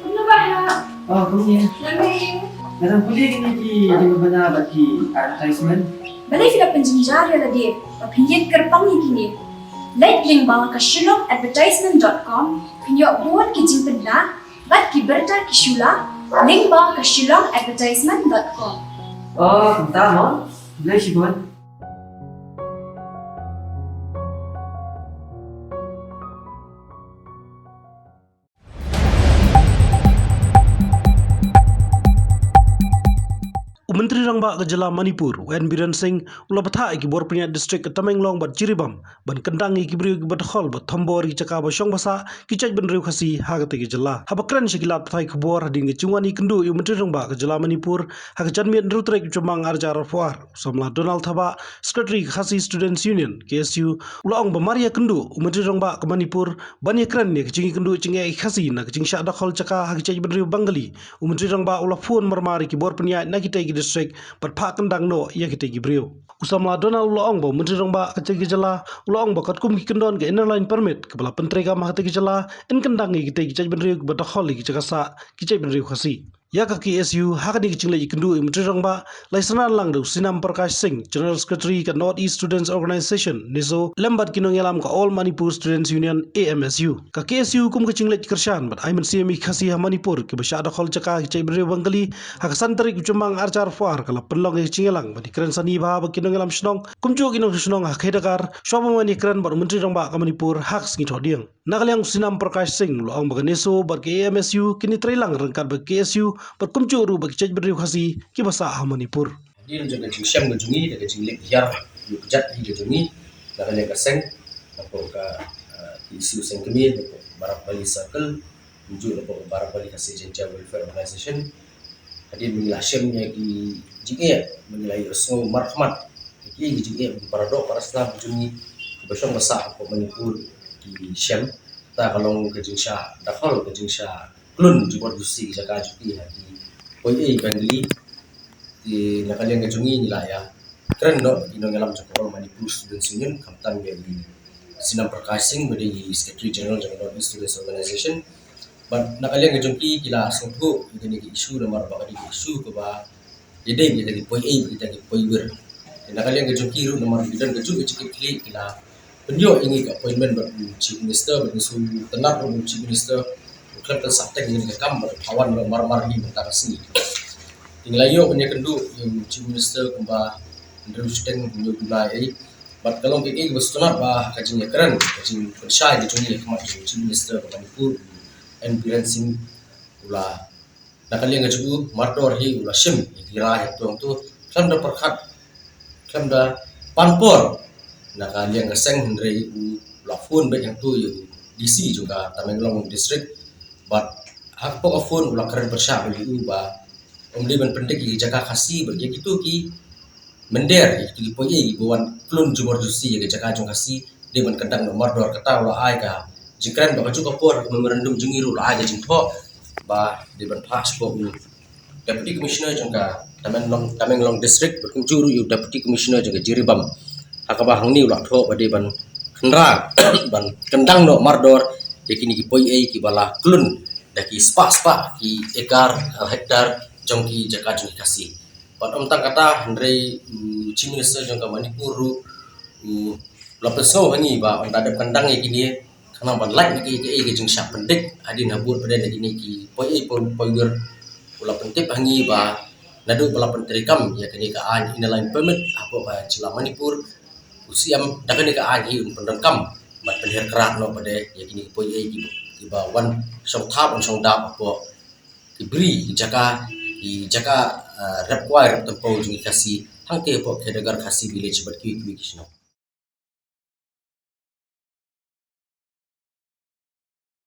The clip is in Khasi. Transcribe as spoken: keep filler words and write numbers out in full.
Kumno ba ha? Oh, kumne. Nga dang pule kine ki jingbana bad ki advertisement. Balei phi la pynjynjar ïa lade ba phin ïeng kyrpang ïa kine? Leit lyngba ka shillong advertisement dot com, phin ïoh bun ki jingpynbna bad ki bynta ki shu la lyngba ka shillong advertisement dot com. Oh, kumta mo. Balei shibun. U Myntri Rangbah ka jylla Manipur, u N Biren Singh, u la bthah ïa ki bor pynïaid district ka Tamenglong bad Jiribam ban kyndang ïa ki briew kiba dkhot bad thombor ïa ki jaka ba shong ba sah ki jaitbynriew Khasi ha katei ka jylla. Haba kren sha ki lad pathai khubor hadien ka jingwan ïakynduh ïa u Myntri Rangbah ka jylla Manipur ha ka janmiet hynriew tarik u Jymmang arhajar arphew ar, u samla Donald Thabah, Secretary ka Khasi Students Union, K S U, u la ong ba mar ïakynduh u Myntri Rangbah ka Manipur ban ïakren ïa ka jingïakynduh jingeh ki Khasi na ka jingshah dkhot jaka ha ki jaitbynriew Bengali, u Myntri Rangbah u la phone marmar ïa ki bor pynïaid na kitei ki district bad phah kyndang noh ïa kitei ki briew. U samla Donald u la ong ba u Myntri Rangbah katei ka jylla u la ong ba katkum ki kyndon ka Inner Line Permit kaba la pyntreikam ha katei ka jylla, yn kyndang ïa kitei ki jaitbynriew kiba dkhot ïa ki jaka sah ki jaitbynriew Khasi. Ïa ka K S U, ha kane ka jingleit ïakynduh ïa u Myntri Rangbah, la ïasynran lang da u Sinam Prakash Singh, General Secretary ka North East Students Organisation, NESO, lem bad ki nongïalam ka All Manipur Students Union, A M S U. Ka K S U kum ka jingleit kyrshan bad ai mynsiem ïa ki Khasi ha Manipur kiba shah dkhot jaka ha ki jaitbynriew Bengali, ha ka san tarik u Jymmang arhajar arphew ar ka la pynlong ïa ka jingïalang ban ïakren sani bha bad ki nongïalam shnong, kumjuh ki nongshong shnong ha Khedakar, shuwa ban wan ïakren bad u Myntri Rangbah ka Manipur ha ka sngi Thohdieng. Na ka liang u Sinam Prakash Singh u la ong ba ka NESO bad ka A M S U kin ïatrei lang ryngkat bad ka K S U bad kumjuh ruh bad ki jaitbynriew Khasi kiba sah ha Manipur. Hadien jong ka jingshem ka jong ngi da ka jingleit hiar ïa ka jait hi ka jong ngi na ka liang ka seng, na ka, ah, K S U seng kmie, na ka Barak Valley Circle, kumjuh na ka Barak Valley Khasi Jaiñtia Welfare Organisation. Hadien ba ngi la shem ïa ki jingeh, ba ngi la ïohsngew markhmat ïa ki jingeh ba ki paradoh parasnam ki jong ngi kiba shong ba sah hapoh Manipur ki shem. Kata ka long ka jingshah dkhot, ka jingshah klun jingmut jusi ki jaka jong ki ha ki poi ei Bengali. Te na ka liang ka jong ngi ngi la ïakren noh bad ki nongïalam jong ka All Manipur Students Union, khamtam ïa i Sinam Prakash Singh ba dei i Secretary General jong ka North East Students Organisation. Bad na ka liang ka jong ki, ki la sngewthuh ïa kane ka issue namar ba ka dei ka issue kaba ïadei bad kita ki poi ei bad kita ki poi wir. Te na ka liang ka jong ki ruh namar ki don kajuh ka jingkitkhlieh, ki la pynïoh ïa ngi ka appointment bad u Chief Minister, bad ngi sngewtynnat ruh ba u Chief Minister u khlem pynsahteng ïa kane ka kam bad u wan noh marmar hi mynta ka sngi. Te ngi la ïoh ban ïakynduh ïa u Chief Minister kumba hynriew shiteng, hynñiew july ei. Bad ka long kaei kaei kaba sngewtynnat ba ka jingïakren, ka jingpynshai ka jong ngi ha khmat u Chief Minister ka Manipur, u N Biren Singh, u la, na ka liang ka jong u, mardor hi u la shim ïa ki rai hangto hangto, khlem da pyrkhat, khlem da pan por na ka liang ka seng, hynrei u la phone beit hangto ïa u D C jong ka Tamenglong District. Bad hapoh ka phone u la kren pyrshah beit ïa u ba um dei ban pyndik ïa ki jaka Khasi bad ïa kito ki mynder, ïa kito ki poi ei kiba wan klun jingmut jusi ïa ka jaka jong Khasi, dei ban kyndang noh mardor. Kata u la ai ka jingkren bad kajuh ka por, ka memorandum jong ngi ruh u la ai ka jingthoh ba dei ban phah sha u Deputy Commissioner jong ka Tamenglong, Tamenglong District, bad kumjuh ruh ïa u Deputy Commissioner jong ka Jiribam. Ha kaba hangne u la thoh ba dei ban khynra ban kyndang noh mardor ïa kine ki poi ei kiba la klun da ki spah spah ki ekar, eh, hektar jong ki jaka jong ki Khasi. Bad ym tang kata, hynrei u Chief Minister jong ka Manipur ruh u la pynsngew ha ngi ba ynda dep kyndang ïa kine, khnang ban lait na kaei kaei ka jingshah pyndik hadien habud pat de na kine ki poi ei poi, poi wir, u la pyntip ha ngi ba naduh ba la pyntreikam ïa kane ka aiñ Inner Line Permit hapoh ka jylla Manipur, u C M da kane ka aiñ hi un pyndonkam ban pynhiar krad noh pat de ïa kine ki poi ei ki, kiba wan shong thap, wan shong dap hapoh ki bri, ki jaka, ki jaka, ah, rep kwai rep tympew jong ki Khasi, hangtei hapoh Khedakar Khasi Village bad kiwei kiwei ki shnong.